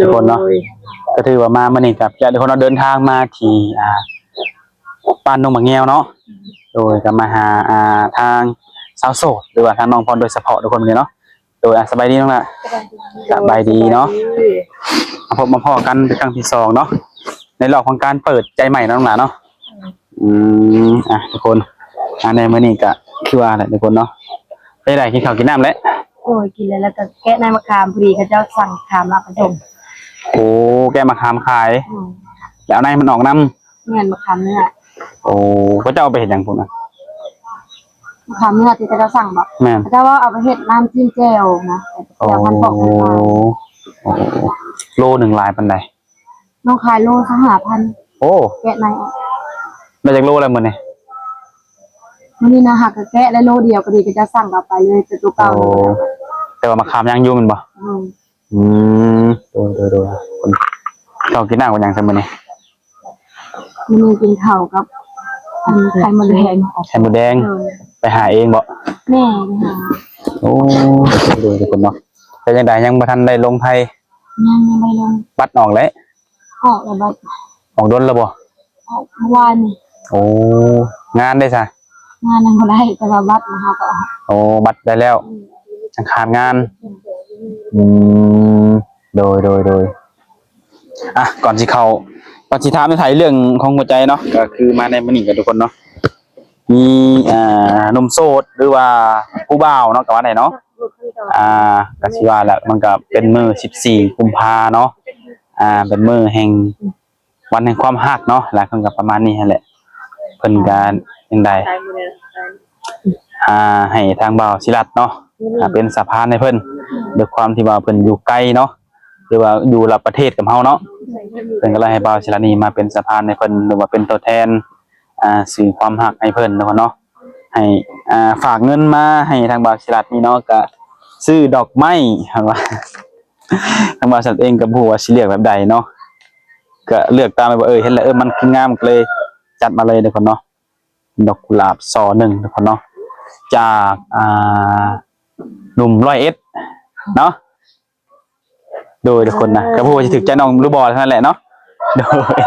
ທຸກຄົນເນາະ ໂດຍ ກໍຖືວ່າມາມື້ນີ້ກັບຍາດທຸກຄົນເນາະ ເດີນທາງມາທີ່ ອ່າ ບ້ານດົງໝາກແງວເນາະ ໂດຍ ກໍມາຫາ ອ່າ ທາງສາວໂສດ ຫຼືວ່າທາງນ້ອງພອນໂດຍສະເພາະທຸກຄົນເນາະ ໂດຍ ອ່າ ສະບາຍດີນ້ອງຫຼ້າ ສະບາຍດີເນາະ ໂດຍ ສະບາຍດີ ມາພົບມາພໍ້ກັນເປັນຄັ້ງທີສອງເນາະ ໃນລອບຂອງການເປີດໃຈໃໝ່ເນາະນ້ອງຫຼ້າເນາະ ອືມ ອ່ະ ທຸກຄົນ ອ່າ ໃນມື້ນີ້ກະຄືວ່າແຫຼະທຸກຄົນເນາະ ໄດ້ ໄດ້ກິນເຂົ້າກິນນ້ຳແລ້ວ ໂອ້ຍ ກິນແລ້ວ ແລ້ວກໍແກະໃນໝາກຂາມ ພໍດີເຂົາເຈົ້າສັ່ງມາຂາມລາວປະສົມ ໂອ້ ແກະໝາກຂາມຂາຍ ອືມ ແລ້ວເອົາໃນມັນອອກນຳ ແມ່ນ ໝາກຂາມເນື້ອ ໂອ້ ເຂົາເຈົ້າເອົາໄປເຮັດຫຍັງພວກນັ້ນ ໝາກຂາມເນື້ອທີ່ເຂົາເຈົ້າສັ່ງບໍ ແມ່ນ ເຂົາເຈົ້າວ່າເອົາໄປເຮັດນ້ຳຈິ້ມແຈ່ວນະ ແຈ່ວພັນປອກ ໂອ້ ໂອ້ ໂລໜຶ່ງຫຼາຍປານໃດ? ນ້ອງຂາຍໂລຊາວຫ້າພັນ ໂອ້ ແກະໃນອອກ ໄດ້ຈັກໂລແລ້ວມື້ນີ້? ມື້ນີ້ນະ ຫາກະແກະໄດ້ໂລດຽວ ພໍດີເຂົາເຈົ້າສັ່ງເອົາໄປເລີຍ ແຕ່ໂຕເກົ່າ ໂອ້ ແຕ່ວ່າໝາກຂາມຍັງຢູ່ແມ່ນບໍ່? ອືມ ອືມ ໂດຍ ໂດຍ ໂດຍ ເຈົ້າກິນນ້ຳກັບຫຍັງຊະມື້ນີ້? ມື້ນີ້ກິນເຂົ້າກັບ ອັນ ໄຂ່ມົດແດງ ໄຂ່ມົດແດງ ໂດຍ ໄປຫາເອງບໍ່? ແມ່ໄປຫາ ໂອ້ ໂດຍ ໂດຍ ທຸກຄົນເນາະ ເປັນຈັ່ງໃດ ຍັງບໍ່ທັນໄດ້ລົງໄທ? ຍັງ ຍັງບໍ່ໄດ້ລົງ ບັດອອກແລ້ວ? ອອກແລ້ວບັດ ອອກດົນແລ້ວບໍ່? ອອກເມື່ອວານນີ້ ໂອ້ ງານເດ້ຊະ? ງານຍັງບໍ່ໄດ້ ແຕ່ວ່າບັດນະ ເຮົາກໍອອກ ໂອ້ ບັດໄດ້ແລ້ວ ອືມ ຍັງຂາດງານ ອືມ ອືມ ໂດຍ ໂດຍ ໂດຍ ອ່ະ ກ່ອນຊິເຂົ້າ ກ່ອນຊິຖາມໃນໄທເລື່ອງຂອງຫົວໃຈເນາະ ກໍຄືມາໃນມື້ນີ້ກັນທຸກຄົນເນາະ ມີ ອ່າ ໜຸ່ມໂສດ ຫຼືວ່າຜູ້ບ່າວເນາະ ກໍວ່າໄດ້ເນາະ ອ່າ ກໍຊິວ່າແຫຼະ ມັນກໍເປັນມື້ສິບສີ່ກຸມພາເນາະ ອ່າ ເປັນມື້ແຫ່ງ ວັນແຫ່ງຄວາມຮັກເນາະ ຫຼາຍຄົນກໍປະມານນີ້ຫັ້ນແຫຼະ ເພິ່ນກໍຈັ່ງໃດ ອ່າ ໃຫ້ທາງບ່າວສີລັດເນາະ ອ່າ ເປັນສະພານໃຫ້ເພິ່ນ ດ້ວຍຄວາມທີ່ວ່າເພິ່ນຢູ່ໄກເນາະ ຫຼືວ່າຢູ່ລະປະເທດກັບເຮົາເນາະ ເພິ່ນກໍເລີຍໃຫ້ບ່າວສີລັດນີ້ມາເປັນສະພານໃຫ້ເພິ່ນ ຫຼືວ່າເປັນຕົວແທນ ອ່າ ສື່ຄວາມຮັກໃຫ້ເພິ່ນເນາະ ໃຫ້ ອ່າ ຝາກເງິນມາໃຫ້ທາງບ່າວສີລັດນີ້ເນາະ ກະຊື້ດອກໄມ້ ເພິ່ນວ່າ ທາງບ່າວສີລັດເອງກໍບໍ່ຮູ້ວ່າຊິເລືອກແບບໃດເນາະ ກະເລືອກຕາມແບບວ່າ ເອີ ເຫັນແລ້ວ ເອີ ມັນຄືງາມ ກໍເລີຍຈັດມາເລີຍເດີຄົນເນາະ ດອກກຸຫຼາບສໍໜຶ່ງເດີຄົນເນາະ ຈາກ ອ່າ ໜຸ່ມຮ້ອຍເອັດເນາະ ໂດຍ ທຸກຄົນນະ ກໍບໍ່ຮູ້ວ່າຊິຖືກໃຈນ້ອງຫຼືບໍ່ເທົ່ານັ້ນແຫຼະເນາະ ໂດຍ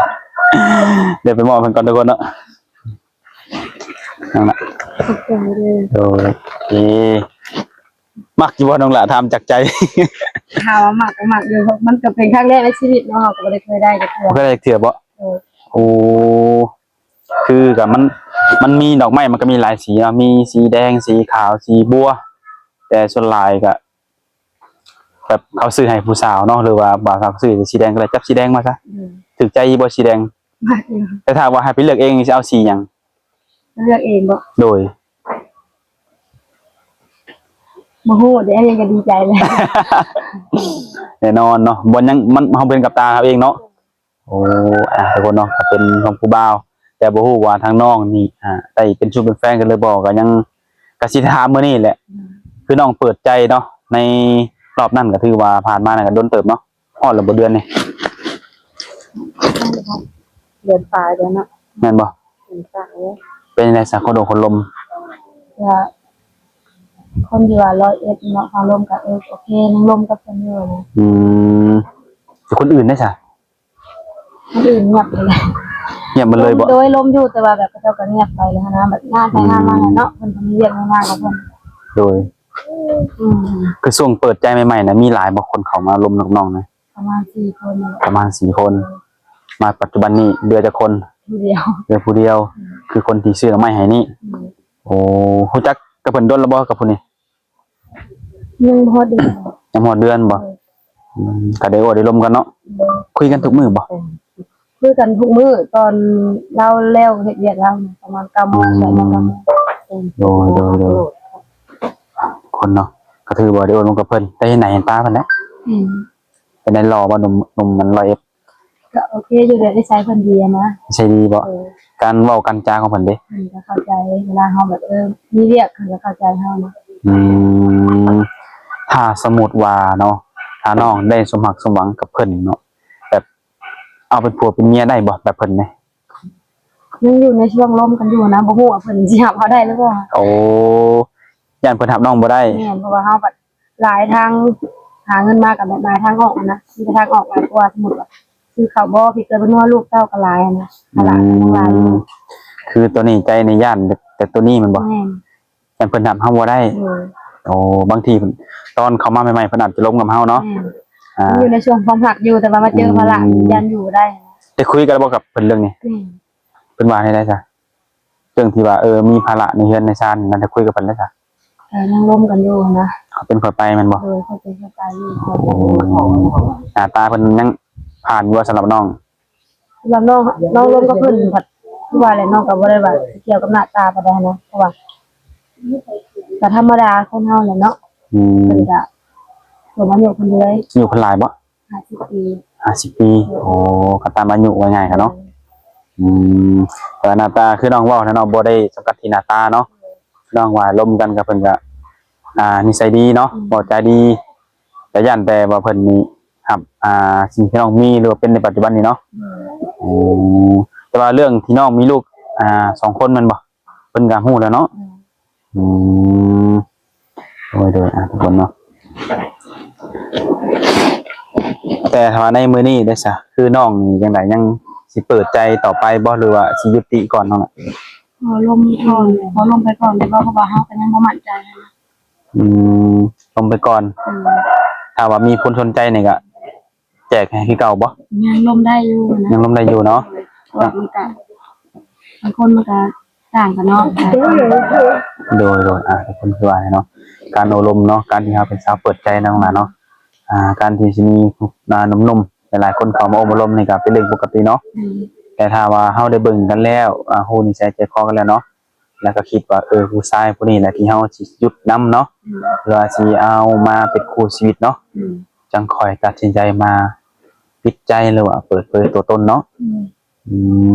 ດຽວໄປມອບເພິ່ນກ່ອນທຸກຄົນເນາະ ນັ້ນລະ ຂອບໃຈເດີ ໂດຍ ເອ ມັກຢູ່ບໍ່ນ້ອງຫຼ້າ ຖາມຈາກໃຈ ຖາມວ່າມັກກໍມັກຢູ່ ມັນກໍເປັນຄັ້ງແລກໃນຊີວິດເນາະ ເຮົາກໍບໍ່ໄດ້ເຄີຍໄດ້ຈັກເທື່ອ ບໍ່ເຄີຍໄດ້ຈັກເທື່ອບໍ່? ໂດຍ ໂອ້ ຄືກັບມັນ ມັນມີດອກໄມ້ ມັນກໍມີຫຼາຍສີເນາະ ມີສີແດງ ສີຂາວ ສີບົວ ແຕ່ສ່ວນຫຼາຍກໍ ແບບເຂົາຊື້ໃຫ້ຜູ້ສາວເນາະ ຫຼືວ່າບ່າວສາວຊື້ສີແດງກໍໄດ້ ຈັບສີແດງມາຊະ ອືມ ຖືກໃຈຢູ່ບໍ່ສີແດງ? ມັກຢູ່ ແຕ່ຖ້າວ່າໃຫ້ໄປເລືອກເອງນີ້ຊິເອົາສີຫຍັງ? ເລືອກເອງບໍ? ໂດຍ ບໍ່ຮູ້ເດ ອັນນີ້ກໍດີໃຈແລ້ວ ແນ່ນອນເນາະ ບໍ່ຍັງ ມັນ ເຮົາເຫັນກັບຕາເຮົາເອງເນາະ ໂອ້ ອ່າ ທຸກຄົນເນາະ ກໍເປັນຂອງຜູ້ບ່າວ ແຕ່ບໍ່ຮູ້ວ່າທາງນ້ອງນີ້ ອ່າ ໄດ້ເປັນຊູ້ເປັນແຟນກັນຫຼືບໍ່ ກໍຍັງ ກໍຊິຖາມມື້ນີ້ແຫຼະ ອືມ ຄືນ້ອງເປີດໃຈເນາະ ໃນລອບນັ້ນກໍຖືວ່າຜ່ານມານັ້ນກໍດົນເຕີບເນາະ ຮອດແລ້ວບໍ່ເດືອນນີ້? ເດືອນປາຍແລ້ວເນາະ ແມ່ນບໍ່? ເດືອນປາຍແລ້ວ ເປັນຈັ່ງໃດຊະ ຄົນໂອ້ຄົນລົມ? ກໍຄົນທີ່ວ່າຮ້ອຍເອັດເນາະ ເຮົາລົມກັນ ເອີ ໂອເຄ ຍັງລົມກັບເພິ່ນຢູ່ນະ ອືມ ແຕ່ຄົນອື່ນເດຊະ? ຄົນອື່ນງຽບໄປເລີຍ ງຽບໝົດເລີຍບໍ່? ໂດຍ ລົມຢູ່ ແຕ່ວ່າແບບເຂົາເຈົ້າກໍງຽບໄປແລ້ວນະ ແບບງານໄປງານມາແລ້ວເນາະ ອືມ ເພິ່ນກໍມີວຽກມີງານຂອງເພິ່ນ ໂດຍ ອືມ ຄືຊ່ວງເປີດໃຈໃໝ່ໆນະ ມີຫຼາຍບໍ່ຄົນເຂົ້າມາລົມກັບນ້ອງນະ? ປະມານສີ່ຄົນນັ້ນແຫຼະ ປະມານສີ່ຄົນ ມາປັດຈຸບັນນີ້ເຫຼືອຈັກຄົນ? ຜູ້ດຽວ ເຫຼືອຜູ້ດຽວ ອືມ ຄືຄົນທີ່ຊື້ດອກໄມ້ໃຫ້ນີ້ ອືມ ໂອ້ ຮູ້ຈັກກັບເພິ່ນດົນແລ້ວບໍ່ ກັບຜູ້ນີ້? ຍັງບໍ່ຮອດເດືອນ ຍັງບໍ່ຮອດເດືອນບໍ່? ໂດຍ ອືມ ກໍໄດ້ໂອ້ໄດ້ລົມກັນເນາະ ໂດຍ ຄຸຍກັນທຸກມື້ບໍ່? ເອີ ຄຸຍກັນທຸກມື້ ຕອນລາວແລ້ວເຮັດວຽກລາວ ປະມານເກົ້າໂມງ ອືມ ແປດໂມງ ເກົ້າໂມງ ໂດຍ ໂດຍ ໂດຍ ຄົນເນາະ ກໍຖືວ່າໄດ້ໂອ້ລົມກັບເພິ່ນ ໄດ້ເຫັນໜ້າເຫັນຕາເພິ່ນແຫຼະ ອືມ ເປັນໄດ້ຫຼໍ່ບໍ່? ໜຸ່ມ ໜຸ່ມມັນຮ້ອຍເອັດ ກໍໂອເຄຢູ່ແຫຼະ ນິໄສເພິ່ນດີນະ ນິໄສດີບໍ່? ເອີ ການເວົ້າການຈາຂອງເພິ່ນເດ? ເພິ່ນກໍເຂົ້າໃຈ ເວລາເຮົາແບບ ເອີ ມີວຽກເພິ່ນກໍເຂົ້າໃຈເຮົານະ ອືມ ຖ້າສົມມຸດວ່າເນາະ ຖ້ານ້ອງໄດ້ສົມຮັກສົມຫວັງກັບເພິ່ນເນາະ ແບບເອົາເປັນຜົວເປັນເມຍໄດ້ບໍ່ ແບບເພິ່ນນີ້? ຍັງຢູ່ໃນຊ່ວງລົມກັນຢູ່ນະ ບໍ່ຮູ້ວ່າເພິ່ນຊິຮັບເຮົາໄດ້ຫຼືບໍ່ ໂອ້ ຢ້ານເພິ່ນຮັບນ້ອງບໍ່ໄດ້ ແມ່ນ ເພາະວ່າເຮົາບັດ ຫຼາຍທາງ ຫາເງິນມາກໍແບບຫາທາງອອກນະ ມີແຕ່ທາງອອກຫຼາຍກວ່າ. ສົມມຸດວ່າຊື້ເຂົ້າບໍ່ ພິກເກີນບໍ່ນົວ ລູກເຕົ້າກໍຫຼາຍນະ ພາລະກໍຍັງຫຼາຍຢູ່. ອືມ ຄືຕອນນີ້ໃຈນີ້ຢ້ານແຕ່ ແຕ່ໂຕນີ້ແມ່ນບໍ່? ແມ່ນ. ຢ້ານເພິ່ນຮັບເຮົາບໍ່ໄດ້. ໂດຍ. ໂອ້ ບາງທີຕອນເຂົ້າມາໃໝ່ໆ ເພິ່ນອາດຈະລົມກັບເຮົາເນາະ. ແມ່ນ. ອ່າ ຍັງຢູ່ໃນຊ່ວງຄວາມຮັກຢູ່ ແຕ່ວ່າມາເຈີພາລະ ອືມ ຢ້ານຢູ່ບໍ່ໄດ້. ໄດ້ຄຸຍກັນແລ້ວບໍ່ກັບເພິ່ນເລື່ອງນີ້? ແມ່ນ. ເພິ່ນວ່າແນວໃດຊະ? ເລື່ອງທີ່ວ່າ ເອີ ມີພາລະໃນເຮືອນໃນຊານນັ້ນ ໄດ້ຄຸຍກັບເພິ່ນແລ້ວຊະ? ກໍຍັງລົມກັນຢູ່ນະ. ເຂົາເປັນຂ້ອຍໄປແມ່ນບໍ່? ໂດຍ ເຂົາເປັນຂ້ອຍໄປຢູ່. ໂອ້ ໜ້າຕາເພິ່ນຍັງຜ່ານຢູ່ບໍ່ສຳລັບນ້ອງ? ສຳລັບນ້ອງ ນ້ອງລົມກັບເພິ່ນພັດ ຄືວ່າແຫຼະ ນ້ອງກໍບໍ່ໄດ້ວ່າກ່ຽວກັບໜ້າຕາປານໃດນະ ເພາະວ່າກໍທຳມະດາຄົນເຮົາແຫຼະເນາະ. ອືມ ເພິ່ນກໍ ລວມອາຍຸເພິ່ນເລີຍ. ອາຍຸເພິ່ນຫຼາຍບໍ່? ຫ້າສິບປີ. ຫ້າສິບປີ. ໂອ້ ກໍຕາມອາຍຸ ວ່າງ່າຍກະເນາະ. ອືມ ແຕ່ໜ້າຕາຄືນ້ອງເວົ້ານະເນາະ ບໍ່ໄດ້ຈຳກັດທີ່ໜ້າຕາເນາະ. ນ້ອງວ່າລົມກັນກັບເພິ່ນກະ ອ່າ ນິໄສດີເນາະ. ອືມ ເວົ້າຈາດີ ກະຢ້ານແຕ່ວ່າເພິ່ນນີ້ຮັບ ອ່າ ສິ່ງທີ່ນ້ອງມີ ຫຼືວ່າເປັນໃນປັດຈຸບັນນີ້ເນາະ. ອືມ ໂອ້ ແຕ່ວ່າເລື່ອງທີ່ນ້ອງມີລູກ ອ່າ ສອງຄົນແມ່ນບໍ່? ເພິ່ນກໍຮູ້ແລ້ວເນາະ. ອືມ ອືມ ໂດຍ ໂດຍ ອ່າ ທຸກຄົນເນາະ. ແຕ່ຖ້າວ່າໃນມື້ນີ້ເດ້ຊະ ຄືນ້ອງນີ້ຈັ່ງໃດ ຍັງຊິເປີດໃຈຕໍ່ໄປບໍ່ ຫຼືວ່າຊິຢຸດຕິກ່ອນນ້ອງ? ຂໍລົມກ່ອນ ຂໍລົມໄປກ່ອນ ແຕ່ວ່າ ເພາະວ່າເຮົາກໍຍັງບໍ່ໝັ້ນໃຈ. ອືມ ລົມໄປກ່ອນ. ອືມ ຖ້າວ່າມີຄົນສົນໃຈນີ້ກໍ ແຈກໃຫ້ຄືເກົ່າບໍ່? ຍັງລົມໄດ້ຢູ່ນະ ຍັງລົມໄດ້ຢູ່ເນາະ. ເພາະວ່າມັນກະ ບາງຄົນມັນກະຕ່າງກັນເນາະ. ໂດຍ ໂດຍ ອ່າ ທຸກຄົນຄືວ່າເນາະ ການໂອ້ລົມເນາະ ການທີ່ເຮົາເປັນສາວເປີດໃຈນຳນະເນາະ ອ່າ ການທີ່ຊິມີ ອ່າ ໜຸ່ມໆ ຫຼາຍໆຄົນເຂົ້າມາໂອ້ມາລົມນີ້ກະເປັນເລື່ອງປົກກະຕິເນາະ. ອືມ ແຕ່ຖ້າວ່າເຮົາໄດ້ເບິ່ງກັນແລ້ວ ອ່າ ຮູ້ນິໄສໃຈຄໍກັນແລ້ວເນາະ ແລ້ວກໍຄິດວ່າ ເອີ ຜູ້ຊາຍຜູ້ນີ້ແຫຼະທີ່ເຮົາຊິຍຶດນຳເນາະ ອືມ ຫຼືວ່າຊິເອົາມາເປັນຄູ່ຊີວິດເນາະ. ອືມ ຈັ່ງຄ່ອຍຕັດສິນໃຈມາປິດໃຈ ຫຼືວ່າເປີດເຜີຍຕົວຕົນເນາະ. ອືມ ອື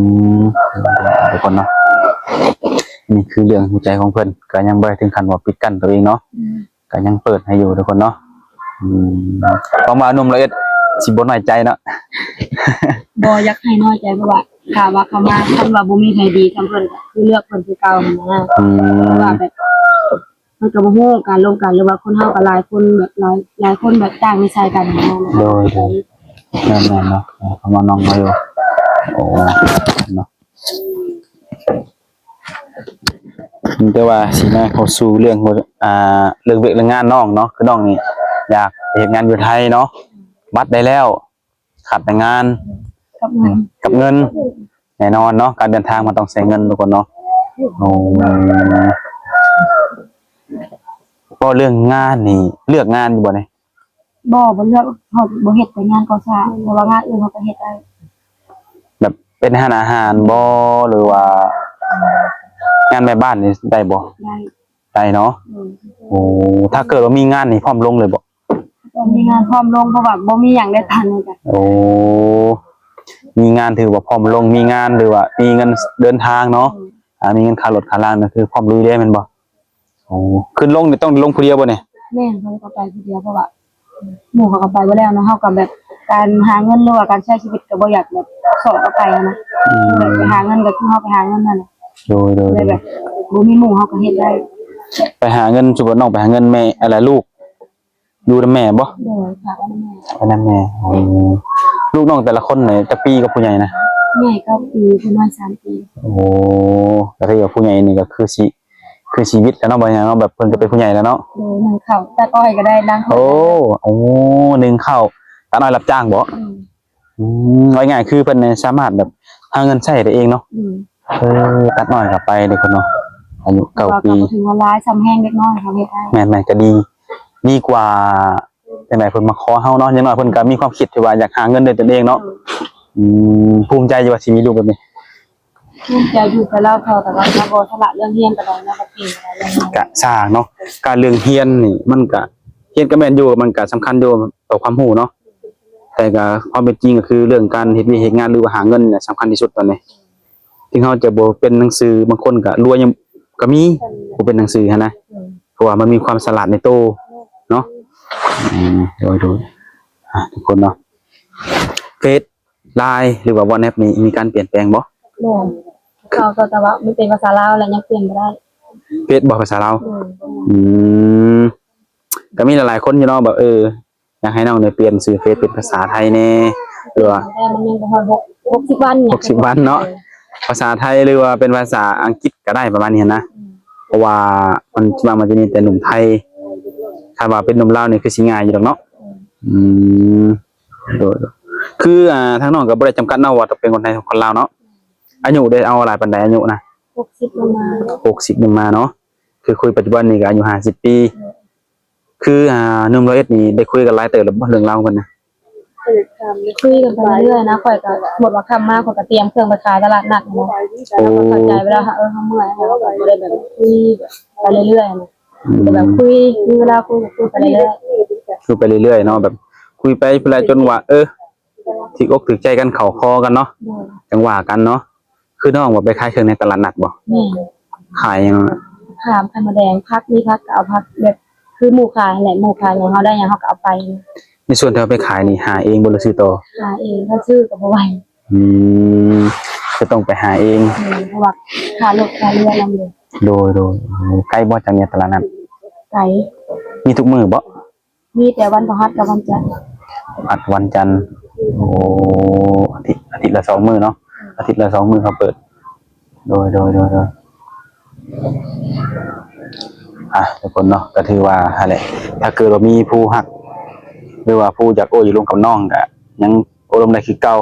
ມ ທຸກຄົນເນາະ ນີ້ຄືເລື່ອງຫົວໃຈຂອງເພິ່ນ ກໍຍັງບໍ່ໄດ້ເຖິງຂັ້ນວ່າປິດກັ້ນຕົວເອງເນາະ. ອືມ ກໍຍັງເປີດໃຫ້ຢູ່ທຸກຄົນເນາະ. ອືມ ຫວັງວ່າໜຸ່ມລະເອັດຊິບໍ່ນ້ອຍໃຈເນາະ. ບໍ່ຢາກໃຫ້ນ້ອຍໃຈ ເພາະວ່າຖ້າວ່າເຂົາມາ ຄັນວ່າບໍ່ມີໃຜດີສ່ຳເພິ່ນ ກໍຄືເລືອກເພິ່ນຄືເກົ່າຫັ້ນນະ. ອືມ ເພາະວ່າແບບ ມັນກໍບໍ່ຮູ້ການລົມກັນ ຫຼືວ່າຄົນເຮົາກໍຫຼາຍຄົນ ແບບຫຼາຍ ຫຼາຍຄົນແບບຕ່າງນິໄສກັນນະ. ໂດຍ ໂດຍ ແມ່ນໆເນາະ ເຂົ້າມານ້ອງມາຢູ່. ໂອ້ ເນາະ ແຕ່ວ່າຊິມາເຂົ້າສູ່ເລື່ອງ ອ່າ ເລື່ອງວຽກເລື່ອງງານນ້ອງເນາະ ຄືນ້ອງນີ້ຢາກເຮັດງານຢູ່ໄທເນາະ ບັດໄດ້ແລ້ວ ຂາດແຕ່ງານ ກັບເງິນ ກັບເງິນ ແນ່ນອນເນາະ ການເດີນທາງມັນຕ້ອງໃຊ້ເງິນທຸກຄົນເນາະ. ໂອ້ ເວົ້າເລື່ອງງານນີ້ ເລືອກງານຢູ່ບໍ່ນີ້? ບໍ່ ບໍ່ເລືອກ ເຮົາບໍ່ເຮັດແຕ່ງານກໍ່ສ້າງ ແຕ່ວ່າງານອື່ນເຮົາກໍເຮັດໄດ້. ແບບເປັນຮ້ານອາຫານບໍ່ ຫຼືວ່າງານແມ່ບ້ານນີ້ໄດ້ບໍ່? ໄດ້ ໄດ້ເນາະ. ໂດຍ ໂອ້ ຖ້າເກີດວ່າມີງານນີ້ພ້ອມລົງເລີຍບໍ່? ມີງານພ້ອມລົງ ເພາະວ່າບໍ່ມີຫຍັງໄດ້ຕອນນີ້ກະ. ໂອ້ ມີງານຖືວ່າພ້ອມລົງ ມີງານ ຫຼືວ່າມີເງິນເດີນທາງເນາະ. ໂດຍ ອ່າ ມີເງິນຄ່າລົດຄ່າລານີ້ຄືພ້ອມລຸຍເດ້ແມ່ນບໍ່? ໂອ້ ຂຶ້ນລົງນີ້ຕ້ອງລົງຜູ້ດຽວບໍ່ນີ້? ແມ່ນ ເຮົາກໍໄປຜູ້ດຽວ ເພາະວ່າໝູ່ເຂົາກໍໄປເບິດແລ້ວເນາະ ເຮົາກໍແບບການຫາເງິນ ຫຼືວ່າການໃຊ້ຊີວິດກໍບໍ່ຢາກແບບຊອກກັນໄປຫັ້ນນະ. ອືມ ແບບໄປຫາເງິນກໍຄືເຮົາໄປຫາເງິນນັ້ນແຫຼະ. ໂດຍ ໂດຍ ແຕ່ແບບບໍ່ມີໝູ່ເຮົາກໍເຮັດໄດ້. ໄປຫາເງິນ ສົມມຸດນ້ອງໄປຫາເງິນແມ່ ອັນລະລູກ ຢູ່ນຳແມ່ບໍ່? ໂດຍ ຝາກໄວ້ນຳແມ່. ໄວ້ນຳແມ່. ໂອ້ ລູກນ້ອງແຕ່ລະຄົນນີ້ຈັກປີກັບຜູ້ໃຫຍ່ນະ? ໃຫຍ່ເກົ້າປີ ຜູ້ນ້ອຍສາມປີ. ໂອ້ ກໍຖືວ່າຜູ້ໃຫຍ່ນີ້ກໍຄືຊິ ຄືຊີວິດແລ້ວເນາະ ບໍ່ຫຍັງເນາະ ແບບເພິ່ນກໍເປັນຜູ້ໃຫຍ່ແລ້ວເນາະ. ໂດຍ ໜຶ້ງເຂົ້າ ຕັດອ້ອຍກໍໄດ້ ລ້າງຖ້ວຍ. ໂອ້ ໂອ້ ໜຶ້ງເຂົ້າ ຕັດອ້ອຍຮັບຈ້າງບໍ່? ອືມ ອືມ ເວົ້າງ່າຍໆ ຄືເພິ່ນນີ້ສາມາດແບບຫາເງິນໃຊ້ໄດ້ເອງເນາະ. ອືມ ເອີ ຕັດອ້ອຍກໍໄປເດ້ເພິ່ນເນາະ ອາຍຸເກົ້າປີ ກໍບໍ່ຖືວ່າຫຼາຍ ສ່ຳແຮງເດັກນ້ອຍເຮົາເຮັດໄດ້. ແມ່ນໆ ກໍດີ ດີກວ່າຈັ່ງໃດເພິ່ນມາຂໍເຮົາເນາະ. ຢ່າງໜ້ອຍເພິ່ນກໍມີຄວາມຄິດທີ່ວ່າຢາກຫາເງິນດ້ວຍຕົນເອງເນາະ. ອືມ ອືມ ພູມໃຈຢູ່ວ່າຊິມີລູກແບບນີ້? ພູມໃຈຢູ່ ແຕ່ລາວພໍ ແຕ່ວ່າລາວບໍ່ສະຫຼະເລື່ອງຮຽນປານໃດ ລາວບໍ່ເກັ່ງປານໃດເລື່ອງຮຽນ. ກະຊ່າງເນາະ ການເລື່ອງຮຽນນີ້ມັນກະ ຮຽນກໍແມ່ນຢູ່ ມັນກະສຳຄັນຢູ່ຕໍ່ຄວາມຮູ້ເນາະ ແຕ່ກະຄວາມເປັນຈິງກໍຄືເລື່ອງການເຮັດວຽກເຮັດງານ ຫຼືວ່າຫາເງິນນີ້ແຫຼະສຳຄັນທີ່ສຸດຕອນນີ້. ເຖິງເຮົາຈະບໍ່ເປັນໜັງສື ບາງຄົນກະລວຍຍັງ ກະມີຜູ້ເປັນໜັງສືຫັ້ນນະ ເພາະວ່າມັນມີຄວາມສະຫຼາດໃນໂຕເນາະ. ອືມ ໂດຍໆ ອ່າ ທຸກຄົນເນາະ ເຟສ ລາຍ ຫຼືວ່າວັອດແອັບນີ້ມີການປ່ຽນແປງບໍ່? ແມ່ນ ເກົ່າ ແຕ່ວ່າມັນເປັນພາສາລາວແລ້ວ ຍັງປ່ຽນບໍ່ໄດ້. ເຟສບໍ່ ພາສາລາວ? ໂດຍ. ອືມ ກໍມີຫຼາຍໆຄົນຢູ່ເນາະ ແບບ ເອີ ຢາກໃຫ້ນ້ອງໄດ້ປ່ຽນຊື່ເຟສເປັນພາສາໄທແດ່ ຫຼືວ່າ ແຕ່ມັນຍັງບໍ່ຮອດຫົກ ຫົກສິບວັນ ຫົກສິບວັນເນາະ ເອີ ພາສາໄທ ຫຼືວ່າເປັນພາສາອັງກິດກໍໄດ້ ປະມານນີ້ຫັ້ນນະ ອືມ ເພາະວ່າມັນ ສ່ວນມາກມັນຈະມີແຕ່ໜຸ່ມໄທ ຖ້າວ່າເປັນໜຸ່ມລາວນີ້ຄືຊິງ່າຍຢູ່ດອກເນາະ ອືມ ອືມ ໂດຍ ໂດຍ ຄື ອ່າ ທາງນ້ອງກໍບໍ່ໄດ້ຈຳກັດເນາະວ່າຕ້ອງເປັນຄົນໄທ ຄົນລາວເນາະ ອາຍຸໄດ້ເອົາຫຼາຍປານໃດ ອາຍຸນະ? ຫົກສິບລົງມາ ຫົກສິບລົງມາເນາະ ຄືຄຸຍປັດຈຸບັນນີ້ກໍອາຍຸຫ້າສິບປີ ໂດຍ ຄື ອ່າ ໜຸ່ມຮ້ອຍເອັດນີ້ໄດ້ຄຸຍກັນຫຼາຍເຕີບແລ້ວບໍ່ ເລື່ອງລາວເພິ່ນນະ? ຄຸຍກັນໄປເລື້ອຍໆນະ ຂ້ອຍກໍ ສົມມຸດວ່າຄ່ຳມາ ຂ້ອຍກໍຕຽມເຄື່ອງໄປຂາຍຕະຫຼາດນັດນະ ໂອ້ ແລ້ວເຮົາກໍເຂົ້າໃຈເວລາ ເອີ ເຮົາເມື່ອຍ ເຮົາກໍບໍ່ໄດ້ແບບຄຸຍແບບໄປເລື້ອຍໆນະ ອືມ ແຕ່ແບບຄຸຍ ມີເວລາຄຸຍກໍຄຸຍໄປເລື້ອຍໆ ຄຸຍໄປເລື້ອຍໆເນາະ ແບບຄຸຍໄປພຸ້ນແຫຼະ ຈົນວ່າ ເອີ ຖືກອົກຖືກໃຈກັນ ເຂົ້າຄໍກັນເນາະ ໂດຍ ຈັ່ງວ່າກັນເນາະ ຄືນ້ອງວ່າໄປຂາຍເຄື່ອງໃນຕະຫຼາດນັດບໍ່? ແມ່ນ ຂາຍຫຍັງ? ຂາຍໄຂ່ມົດແດງ ຜັກ ມີຜັກກໍເອົາຜັກ ແບບຄືໝູ່ຂາຍຫັ້ນແຫຼະ ໝູ່ຂາຍຫຍັງ ເຮົາໄດ້ຫຍັງເຮົາກໍເອົາໄປ ໃນສ່ວນທີ່ເຮົາໄປຂາຍນີ້ ຫາເອງບໍ່ ຫຼືຊື້ຕໍ່? ຫາເອງ ຖ້າຊື້ກໍບໍ່ໄຫວ ອືມ ກໍຕ້ອງໄປຫາເອງ ແມ່ນ ເພາະວ່າຄ່າລົດຄ່າເຮືອນຳເດ້ ໂດຍ ໂດຍ ໂອ້ ໄກບໍ່ຈາກນີ້ຕະຫຼາດນັ້ນ? ໄກ ມີທຸກມື້ບໍ່? ມີແຕ່ວັນພະຫັດກັບວັນຈັນ ພະຫັດວັນຈັນ ໂອ້ ອາທິດ ອາທິດລະສອງມື້ເນາະ ອາທິດລະສອງມື້ເຂົາເປີດ ໂດຍ ໂດຍ ໂດຍ ໂດຍ ອ່ະ ທຸກຄົນເນາະ ກໍຖືວ່າຫັ້ນແຫຼະ ຖ້າເກີດວ່າມີຜູ້ຮັກ ຫຼືວ່າຜູ້ຢາກໂອ້ຢາກລົມກັບນ້ອງ ກໍຍັງໂອ້ລົມໄດ້ຄືເກົ່າ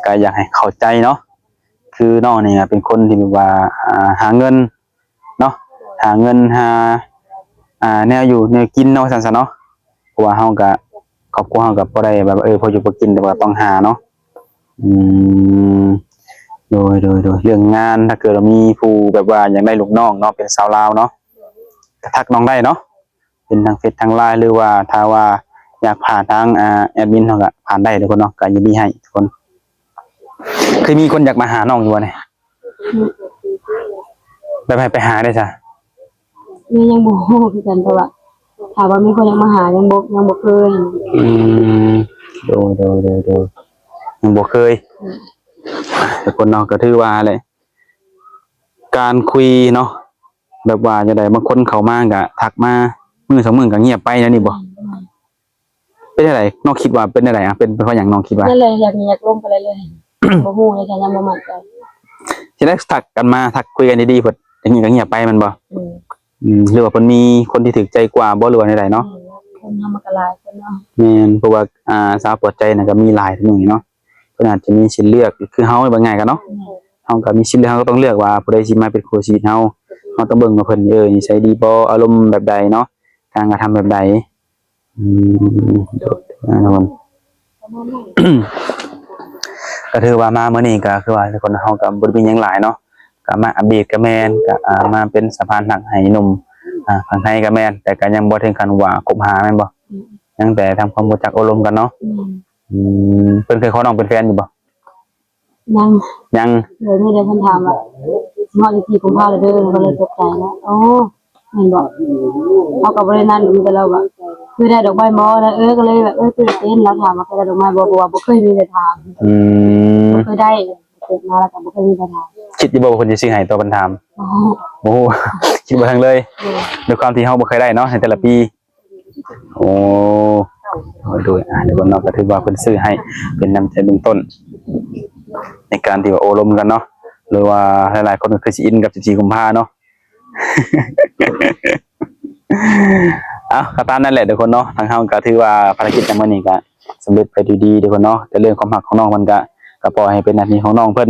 ກໍຢາກໃຫ້ເຂົ້າໃຈເນາະ ຄືນ້ອງນີ້ເປັນຄົນທີ່ແບບວ່າ ອ່າ ຫາເງິນ ເນາະ ຫາເງິນຫາ ອ່າ ແນວຢູ່ແນວກິນເນາະ ວ່າຊັ້ນຊະເນາະ ເພາະວ່າເຮົາກະ ຄອບຄົວເຮົາກະບໍ່ໄດ້ແບບ ເອີ ພໍຢູ່ພໍກິນ ແຕ່ວ່າຕ້ອງຫາເນາະ ອືມ ໂດຍ ໂດຍ ໂດຍ ເລື່ອງງານ ຖ້າເກີດວ່າມີຜູ້ແບບວ່າຢາກໄດ້ລູກນ້ອງເນາະ ເປັນສາວລາວເນາະ ກະທັກນ້ອງໄດ້ເນາະ ເປັນທາງເຟສທາງລາຍ ຫຼືວ່າຖ້າວ່າຢາກຜ່ານທາງ ອ່າ ແອດມິນເຮົາກະຜ່ານໄດ້ທຸກຄົນເນາະ ກະຍິນດີໃຫ້ທຸກຄົນ ເຄີຍມີຄົນຢາກມາຫານ້ອງຢູ່ບໍ່ນີ້? ແບບໃຫ້ໄປຫາໄດ້ຊະ? ຍັງ ຍັງບໍ່ຮູ້ຄືກັນ ເພາະວ່າຖ້າວ່າມີຄົນຢາກມາຫາ ຍັງບໍ່ ຍັງບໍ່ເຄີຍ ອືມ ໂດຍ ໂດຍ ໂດຍ ໂດຍ ຍັງບໍ່ເຄີຍ ອືມ ແຕ່ຄົນເຮົາກໍຖືວ່າແຫຼະ ການຄຸຍເນາະ ແບບວ່າຈັ່ງໃດ ບາງຄົນເຂົ້າມາກໍທັກມາ ມື້ສອງມື້ກໍງຽບໄປແນວນີ້ບໍ່? ອືມ ເປັນຈັ່ງໃດ ນ້ອງຄິດວ່າເປັນຈັ່ງໃດ ອະ ເປັນ ເປັນເພາະຫຍັງນ້ອງຄິດວ່າ? ນັ້ນແຫຼະ ຢາກ ຢາກລົມໄປເລື້ອຍໆ ບໍ່ຮູ້ເລີຍ ຍັງບໍ່ໝັ້ນໃຈ ຊິໄດ້ທັກກັນມາ ທັກຄຸຍກັນດີໆ ເພິ່ນ ຢ່າງນີ້ກໍງຽບໄປແມ່ນບໍ່? ອືມ ອືມ ຫຼືວ່າເພິ່ນມີຄົນທີ່ຖືກໃຈກວ່າບໍ່ ຫຼືວ່າແນວໃດເນາະ? ອືມ ຄົນເຮົາມັນກໍຫຼາຍຄົນເນາະ ແມ່ນ ເພາະວ່າ ອ່າ ສາວເປີດໃຈນະກໍມີຫຼາຍທຸກມື້ນີ້ເນາະ ເພິ່ນອາດຈະມີສິດເລືອກ ຄືເຮົາວ່າງ່າຍກັນເນາະ ອືມ ເຮົາກໍມີສິດເລືອກ ເຮົາກໍຕ້ອງເລືອກວ່າຜູ້ໃດຊິມາເປັນຄູ່ຊີວິດເຮົາ ເຮົາຕ້ອງເບິ່ງວ່າເພິ່ນ ເອີ ນິໄສດີບໍ່ ອາລົມແບບໃດເນາະ ການກະທຳແບບໃດ ອືມ ໂດຍ ແນ່ນອນ ກໍຖືວ່າມາມື້ນີ້ກໍຄືວ່າທຸກຄົນເຮົາກໍບໍ່ໄດ້ມີຫຍັງຫຼາຍເນາະ ກໍມາອັບເດດກໍແມ່ນ ກໍ ອ່າ ມາເປັນສະພານຮັກໃຫ້ໜຸ່ມ ອ່າ ຝັ່ງໄທກໍແມ່ນ ແຕ່ກໍຍັງບໍ່ເຖິງຂັ້ນວ່າຄົບຫາແມ່ນບໍ່? ອືມ ຍັງແຕ່ທຳຄວາມຮູ້ຈັກໂອ້ລົມກັນເນາະ ອືມ ອືມ ເພິ່ນເຄີຍຂໍນ້ອງເປັນແຟນຢູ່ບໍ່? ຍັງ ຍັງ ໂດຍ ມີແຕ່ເພິ່ນຖາມວ່າ ຮອດທີສີ່ກຸມພາແລ້ວເດີ ກໍເລີຍຕົກໃຈເນາະ ໂອ້ ແມ່ນບໍ່? ເຮົາກໍບໍ່ໄດ້ນັ້ນ ມີແຕ່ລາວວ່າ ຄືໄດ້ດອກໄມ້ບໍ່? ເອີ ກໍເລີຍແບບ ເອີ ຕື່ນເຕັ້ນ ລາວຖາມວ່າເຄີຍໄດ້ດອກໄມ້ບໍ່? ເພາະວ່າບໍ່ເຄີຍມີໃຜຖາມ ອືມ ບໍ່ເຄີຍໄດ້ ເກີດມາແລ້ວກໍບໍ່ເຄີຍມີໃຜຖາມ ຄິດຢູ່ບໍ່ວ່າເພິ່ນຊິຊື້ໃຫ້ຕອນເພິ່ນຖາມ? ໂອ້ ໂອ້ ຄິດບໍ່ເຖິງເລີຍ ໂດຍ ດ້ວຍຄວາມທີ່ເຮົາບໍ່ເຄີຍໄດ້ເນາະ ໃນແຕ່ລະປີ ໂອ້ ໂດຍ ອ່າ ທຸກຄົນເນາະ ກໍຖືວ່າເພິ່ນຊື້ໃຫ້ເປັນນ້ຳໃຈເບື້ອງຕົ້ນ ໃນການທີ່ວ່າໂອ້ລົມກັນເນາະ ຫຼືວ່າຫຼາຍໆຄົນກໍຄືຊິອິນກັບສິບສີ່ກຸມພາເນາະ ເອົ້າ ກໍຕາມນັ້ນແຫຼະທຸກຄົນເນາະ ທາງເຮົາກໍຖືວ່າພາລະກິດໃນມື້ນີ້ກໍສຳເລັດໄປດ້ວຍດີທຸກຄົນເນາະ ແຕ່ເລື່ອງຄວາມຮັກຂອງນ້ອງເພິ່ນກໍ ກໍປ່ອຍໃຫ້ເປັນໜ້າທີ່ຂອງນ້ອງເພິ່ນ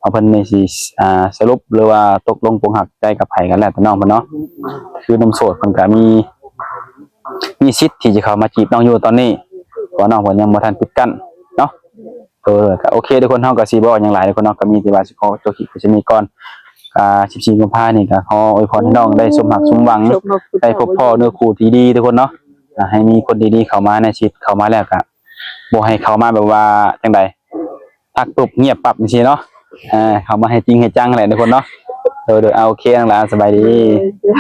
ວ່າເພິ່ນນີ້ຊິ ອ່າ ສະຫຼຸບ ຫຼືວ່າຕົກລົງປົງຮັກໃຈກັບໃຜກໍແລ້ວແຕ່ນ້ອງເພິ່ນເນາະ ຄືໜຸ່ມໂສດເພິ່ນກໍມີ ມີສິດທີ່ຈະເຂົ້າມາຈີບນ້ອງຢູ່ຕອນນີ້ ເພາະວ່ານ້ອງເພິ່ນຍັງບໍ່ທັນປິດກັ້ນເນາະ ເອີ ກໍໂອເຄ ທຸກຄົນ ເຮົາກໍຊິບໍ່ເວົ້າຫຍັງຫຼາຍທຸກຄົນເນາະ ກໍມີແຕ່ວ່າຊິຂໍຈົບຄລິບໄວ້ສ່ຳນີ້ກ່ອນ ອ່າ ສິບສີ່ກຸມພານີ້ກໍຂໍອວຍພອນໃຫ້ນ້ອງໄດ້ສົມຮັກສົມຫວັງ ໄດ້ພົບພໍ້ເນື້ອຄູ່ທີ່ດີທຸກຄົນເນາະ ອ່າ ໃຫ້ມີຄົນດີໆເຂົ້າມາໃນຊີວິດ ເຂົ້າມາແລ້ວກໍບໍ່ໃຫ້ເຂົ້າມາແບບວ່າຈັ່ງໃດ ທັກປຸບງຽບປັບຈັ່ງຊີ້ເນາະ ເຂົ້າມາໃຫ້ຈິງໃຫ້ຈັງຫັ້ນແຫຼະທຸກຄົນເນາະ ໂດຍ ໂດຍ ເອົາ ໂອເຄ ນ້ອງຫຼາ ສະບາຍດີ ໂດຍ.